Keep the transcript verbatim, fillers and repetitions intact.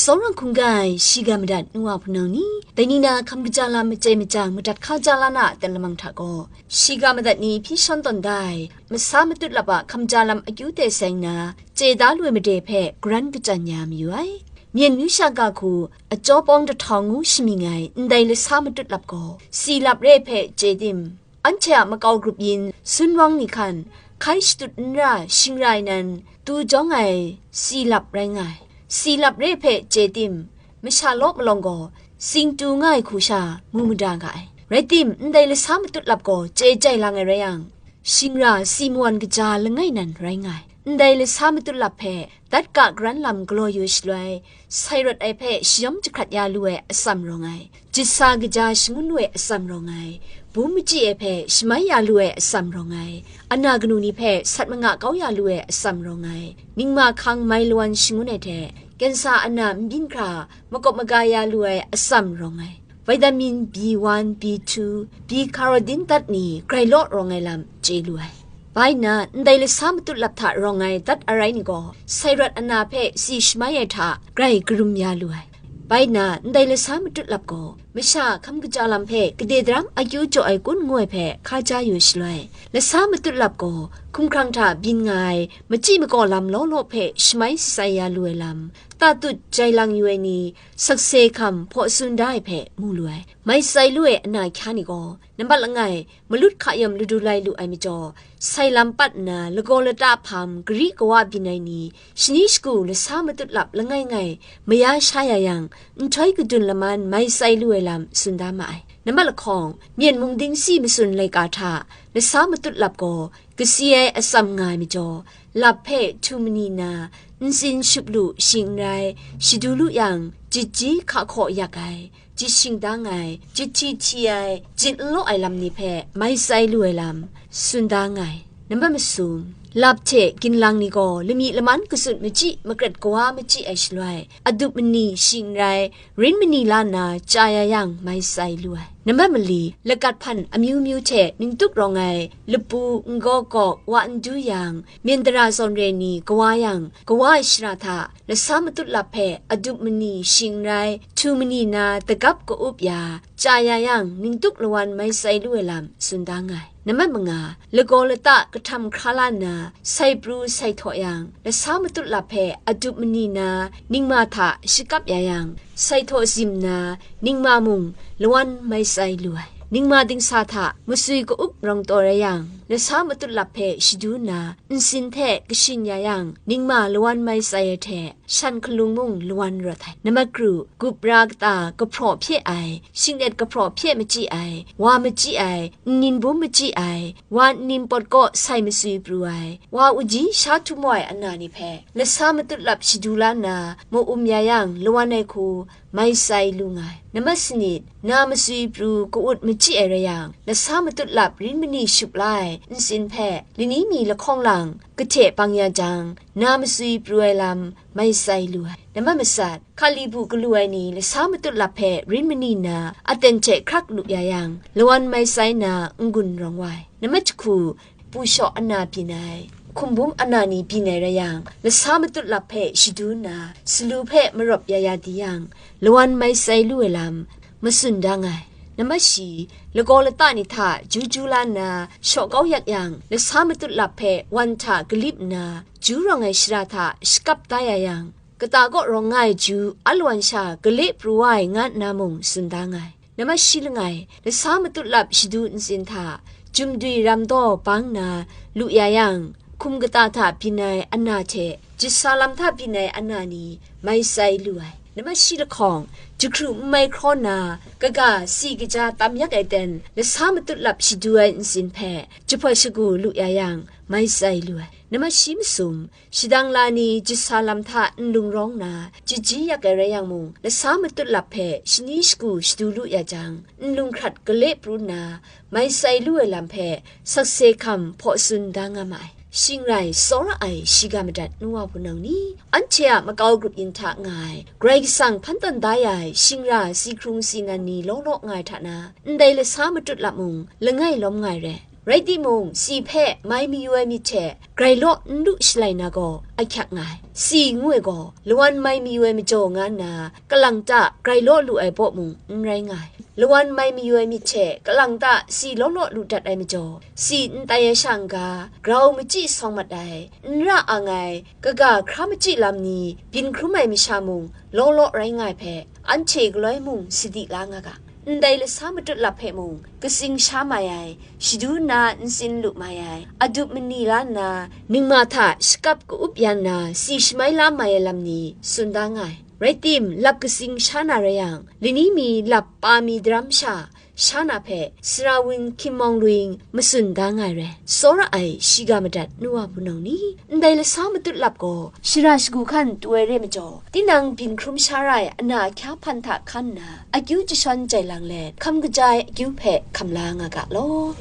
Tsawra hkungga ai shiga madat nu wa hpunau ni, dai ni na hkam kaja lam maja maja madat hkaja la na a aten lamang hta gaw, shiga madat ni hpyi shawn tawn da ai, masa matut lap a hkam ja lam akyu teng seng na, chye da lu ai made hpe karan kachyan ya mayu ai. Myen myu sha ga hku, a chyaw pawng dahtau ngu shamying ai ndai lasa matut lap gaw, si lap re hpe chye tim, anhte a makau grup yin, sunwang ni hkan, hkai shatut n ra, shing ra ai nan, tu jawng ai si lap rai nga ai. Si lap re hpe chye tim, masha law malawng gaw, sing tu nga ai hku sha mu mada ga ai. Rai tim, ndai lasa matut lap gaw chye jai lang ai rai yang, shing ra si mawan kaja langai nan rai nga ai. Ndai lasa matut lap hpe, dat ga karan lam galaw yu shaloi, sai rawt ai hpe shayawm jahkrat ya lu ai atsam rawng ai, jisa kaja shangun we atsam rawng ai, bum machyi ai hpe shamai ya lu ai atsam rawng ai, ana kanu ni hpe sat manga kau ya lu ai atsam rawng ai, ningma hkang mai lawan shangun ai hte, kensa ana nbyin hkra makawp maga ya lu ai atsam rawng ai, vitamin B one, B two, B carotene dat ni grai law rawng ai lam chye lu ai. Bai nna, ndai lasa matut lap hta rawng ai dat arai ni gaw, sai rawt ana hpe si shamai ai hta grai karum ya lu ai. Bai nna, ndai lasa matut lap gaw, masha hkam kaja lam hpe kade daram akyu jaw ai kun ngu ai hpe hkaja yu shaloi, lasa matut lap gaw, hkumhkrang hta byin nga ai machyi makaw lam law law hpe shamai shatsai ya lu ai lam, tatut jai lang yu ai ni, sakse hkam hpaw tsun da ai hpe mu lu ai. Mai shatsai lu ai ana hkya ni gaw, nambat langai, malut hka yawm ladu lai lu ai majaw, sai lam pat nna lagaw lata hpam gari kawa byin ai ni, shani shagu lasa matut lap langai ngai maya sha ya yang, nhtoi kadun laman mai shatsai lu ai lam tsun da ma ai. Nambat lahkawng, myen mung dingsi matsun laika hta lasa matut lap gaw, kasi ai atsam nga ai majaw, lap hpe htu mani na, ntsin shup lu shing n rai, shadu lu yang, jitji hka hkaw yak ai, jit shingdang ai, jit hti hti ai, jit n law ai lam ni hpe mai shatsai lu ai lam, tsun da nga ai. Nambat masum, lap hte ginlang ni gaw lami laman katsun machyi makret kawa machyi ai shaloi, adup mani shing n rai, rin mani la nna chya ya yang mai shatsai lu ai. Nambat mali, lagat hpan amyu myu hte ningtuk rawng ai, lapu, n gaw kawk, wa n du yang, myen dara zawn re ni kawa yang, kawa ai shara hta, lasa matut lap hpe adup mani shing n rai, htu mani na dagap ka-up ya, chya ya yang, ningtuk lawan mai shatsai lu ai lam tsun da nga ai. Nambat manga, lagaw lata kahtam hkra la nna, sai pru sai htaw yang, lasa matut lap hpe adup mani na ningma hta shakap ya yang, sai htaw zim nna, ningma mung lawan mai shatsai lu ai. Ningma dingsa hta masui ka-up rawng taw rai yang, lasa matut lap hpe shadu nna, nsin hte kashin ya yang, ningma lawan mai shatsai ai hte, shan hkalung mung lawan rawt ai. Nambat kru, gupra kata kahpraw hpye ai, shinglet kahpraw hpye machyi ai, wa machyi ai, nnin bum machyi ai, wa nnin pawt kaw sai masui pru ai, wa uji sha htum wa ai ana ni hpe, lasa matut lap shadu la nna, ma-um ya yang, lawan ai hku mai shatsai lu nga ai. Nambat sanit, na masui pru ka-ut machyi ai rai yang, lasa matut lap rin mani shup la ai ntsin hpe, lani mi lahkawng lang, kahte bang ya jang, na masui pru ai lam mai shatsai lu ai. Nambat masat, hkali bu galu ai ni lasa matut lap hpe rin mani nna aten hte hkrak lu ya yang, lawan mai shatsai na n-gun rawng wa ai. Nambat jahku, pu shaw ana byin ai, hkumbum ana ni byin ai rai yang, lasa matut lap hpe shadu nna, salu hpe marawp ya ya di yang, lawan mai shatsai lu ai lam, matsun da nga ai. Nambat shi, lagaw lata ni hta ju ju la nna, shaw kau yak yang, lasa matut lap hpe wan hta galip nna, ju rawng ai shara hta shakap da ya yang, kata kaw rawng nga ai ju alawan sha gale pru wa ai, nga nna mung tsun da nga ai. Nambat shi langai, lasa matut lap shadu ntsin hta, jumdwi ram daw bang nna lu ya yang, hkum kata hta byin ai ana hte, jisa lam hta byin ai ana ni mai shatsai lu ai. Nambat shi lahkawng, jahkru n mai hkraw nna, kaga si kaja tam yak ai ten, lasa matut lap shadu ai ntsin hpe, jahpawt shagu lu ya yang, mai shatsai lu ai. Nambat shi masum, shadang la ni jisa lam hta nlung rawng nna, jiji yak ai rai yang mung, lasa matut lap hpe shani shagu shadu lu ya jang, nlung hkrat gale pru nna, mai shatsai lu ai lam hpe sakse hkam hpaw tsun da nga ma ai. Shing rai, tsawra ai shiga madat nu wa hpunau ni, anhte a makau grup yin hta nga ai, Karai Kasang hpan tawn da ya ai shingra si hkrung si nan ni law law nga ai hta na, ndai lasa matut lap mung langai lawm nga ai re. Rai timung, si hpe mai mayu ai myit hte grai law n lu shalai na gaw ahkyak nga ai. Si ngu ai gaw lawan mai mayu ai majaw nga nna, kalang ta grai law lu ai baw mung n rai nga ai. Lawan mai mayu ai myit hte kalang ta si law law lu dat ai majaw, si n tai ai sha n-ga, grau machyi sawng mat ai, n ra ang ai, kaga hkra machyi lam ni byin hkrum ai masha mung law law rai nga ai hpe, anhte galoi mung sadi la nga ga. Ndai lasa matut lap hpe mung katsing sha mai ai, shadu nna ntsin lu mai ai, adup mani la nna, ningma hta shakap ka-up ya nna, si shamai la mai ai lam ni tsun da nga ai. Rai tim, lap katsing sha na rai yang, lani mi lap pa mi daram sha, sha na hpe sara wun hkying mawng luing matsun da nga ai rai. Tsawra ai shiga madat nu wa hpunau ni, ndai lasa matut lap gaw shara shagu hkan tu ai re majaw, tinang byin hkrum sha ra ai ana ahkya hpan hta hkan nna, akyu jashawn jai lang let, hkam kaja ai akyu hpe hkam la nga ga law.